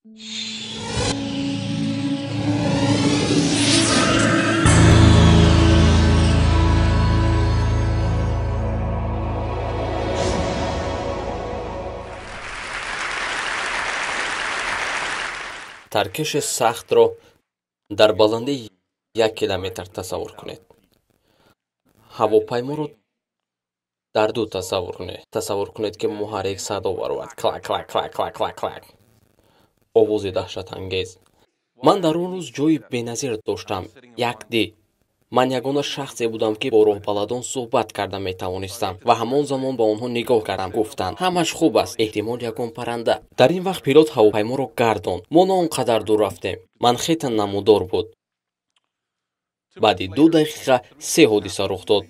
Таркиши сахтро дар баландии 1 километр тасаввур кунед. Ҳавопайморо дар ду тасаввур кунед. Тасаввур кунед, ки муҳаррик садо баровард. Клак, клак, клак, клак, клак, клак. Овози даҳшатангез. Ман дар он рӯз ҷойи беназир доштам. Як ди. Ман ягона шахсе будам, ки бо роҳбаладон суҳбат карда метавонистам ва ҳамон замон ба онҳо нигоҳ кардам. Гуфтанд: ҳамаш хуб аст, эҳтимол ягон парранда. Дар ин вақт пилот ҳавопайморо гардонд. Мо на он қадар дур рафтем. Манхеттен намудор буд. Баъди 2 дақиқа се ҳодиса рух дод.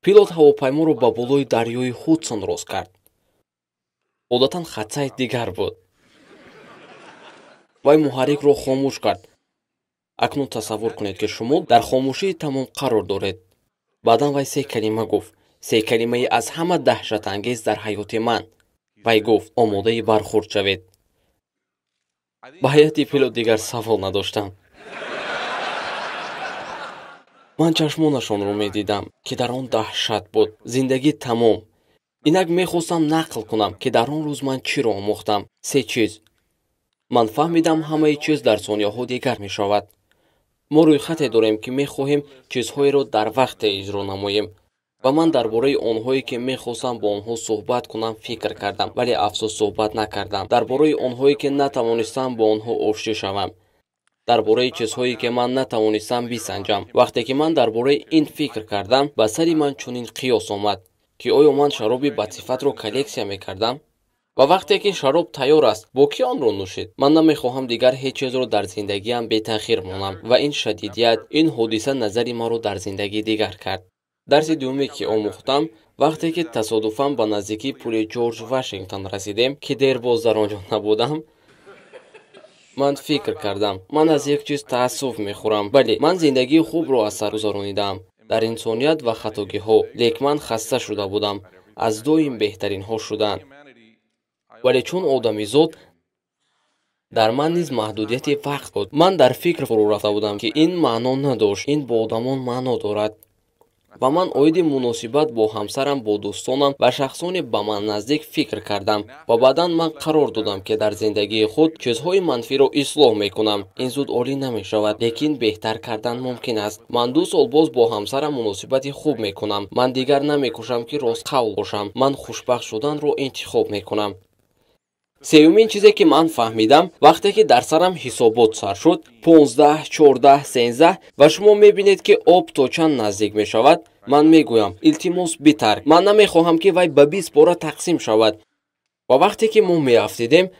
Пилот ҳавопайморо ба болои дарёи Ҳудсон рост кард. Одатан хатсайр дигар буд. Вай муҳаррикро хомӯш кард. Акнун тасаввур кунед, ки шумо дар хомӯшии тамом қарор доред. Баъдан вай се калима гуфт. Се калимаи аз ҳама даҳшатангез дар ҳаёти ман. Вай гуфт: омодаи бархӯрд шавед. Ба ҳайати пилот дигар савол надоштам. Ман чашмонашонро медидам, ки дар он даҳшат буд. Зиндагӣ тамом. Инак мехостам нақл кунам, ки дар он рӯз ман чиро омӯхтам. Се чиз. Ман фаҳмидам, ҳамаи чиз дар сонияҳо дигар мешавад. Мо рӯйхате дорем, ки мехоҳем чизҳоеро дар вақте иҷро намоем. Ва ман дар бораи онҳое, ки мехостам бо онҳо суҳбат кунам, фикр кардам, вале афсӯс, суҳбат накардам. Дар бораи онҳое, ки натавонистам бо онҳо оштӣ шавам. Дар бораи чизҳое, ки ман натавонистам бисанҷам. Вақте ки ман дар бораи ин фикр кардам, ба сари ман чунин қиёс омад, ки оё ман шароби бадсифатро коллексия мекардам? Ва вақте ки шароб тайёр аст, бо кӣ онро нӯшид? Ман намехоҳам дигар ҳеҷ чизро дар зиндагиам бетаъхир монам ва ин шадидият, ин ҳодиса назари маро дар зиндагӣ дигар кард. Дарси дуюме, ки омӯхтам, вақте ки тасодуфан ба наздикии пули Ҷорҷ Вашингтон расидем, ки дербоз дар он ҷо набудам, ман фикр кардам: ман аз як чиз таассуф мехӯрам. Бале, ман зиндагии хубро аз сар гузаронидаам дар инсоният ва хатогиҳо, лек ман хаста шуда будам аз доим беҳтаринҳо шудан. Вале чун одамизод дар ман низ маҳдудияти вақт буд. Ман дар фикр фурӯ рафта будам, ки ин маъно надошт, ин бо одамон маъно дорад. Ва ман оиди муносибат бо ҳамсарам, бо дӯстонам ва шахсоне ба ман наздик фикр кардам ва баъдан ман қарор додам, ки дар зиндагии худ чизҳои манфиро ислоҳ мекунам. Ин зуд олӣ намешавад, лекин беҳтар кардан мумкин аст. Ман 2 сол боз бо ҳамсарам муносибати хуб мекунам. Ман дигар намекӯшам, ки ростқавл бошам. Ман хушбахт шуданро интихоб мекунам. Сеюмин чизе, ки ман фаҳмидам, вақте ки дар сарам ҳисобот сар шуд: 15, 14, 13, ва шумо мебинед, ки об то чанд наздик мешавад, ман мегӯям: илтимос, битарк. Ман намехоҳам, ки вай ба 20 бора тақсим шавад. Ва вақте ки мо меафтидем,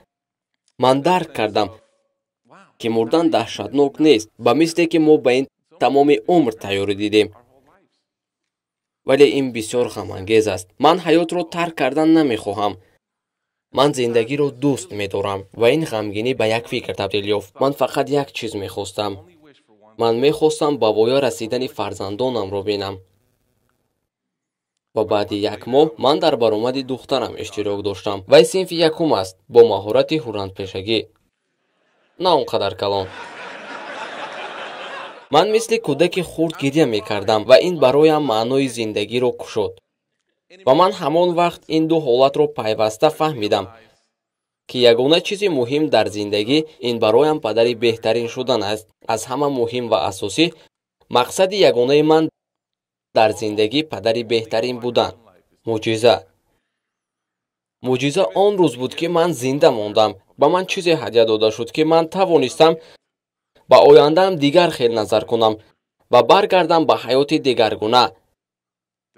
ман дарк кардам, ки мурдан даҳшатнок нест, ба мисле ки мо ба ин тамоми умр тайёрӣ дидем. Вале ин бисёр ғамангез аст. Ман ҳаётро тарк кардан намехоҳам. Ман зиндагиро дӯст медорам ва ин ғамгинӣ ба як фикр табдил ёфт. Ман фақат як чиз мехостам. Ман мехостам ба воя расидани фарзандонамро бинам. Ва баъди як моҳ ман дар баромади духтарам иштирок доштам. Вай синфи якум аст, бо маҳорати ҳурандпешагӣ. На он қадар калон. Ман мисли кӯдаки хурд гиря мекардам ва ин бароям маънои зиндагиро кушод. Ва ман ҳамон вақт ин ду ҳолатро пайваста фаҳмидам, ки ягона чизи муҳим дар зиндагӣ ин бароям падари беҳтарин шудан аст. Аз ҳама муҳим ва асосӣ, мақсади ягонаи ман дар зиндагӣ падари беҳтарин будан. Мӯъҷиза. Мӯъҷиза он рӯз буд, ки ман зинда мондам. Ба ман чизе ҳадя дода шуд, ки ман тавонистам ба ояндаам дигар хел назар кунам ва баргардам ба ҳаёти дигаргуна.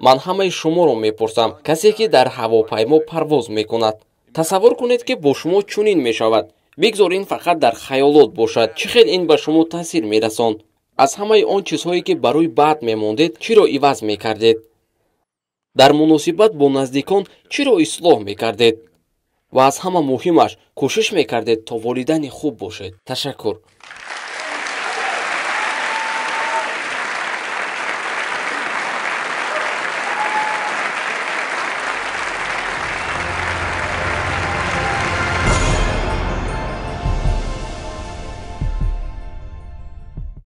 Ман ҳамаи шуморо мепурсам, касе ки дар ҳавопаймо парвоз мекунад, тасаввур кунед, ки бо шумо чунин мешавад. Бигзор ин фақат дар хаёлот бошад. Чӣ хел ин ба шумо таъсир мерасонд? Аз ҳамаи он чизҳое, ки барои баъд мемондед, чиро иваз мекардед? Дар муносибат бо наздикон чиро ислоҳ мекардед? Ва аз ҳама муҳимаш, кӯшиш мекардед то волидайни хуб бошед. Ташаккур.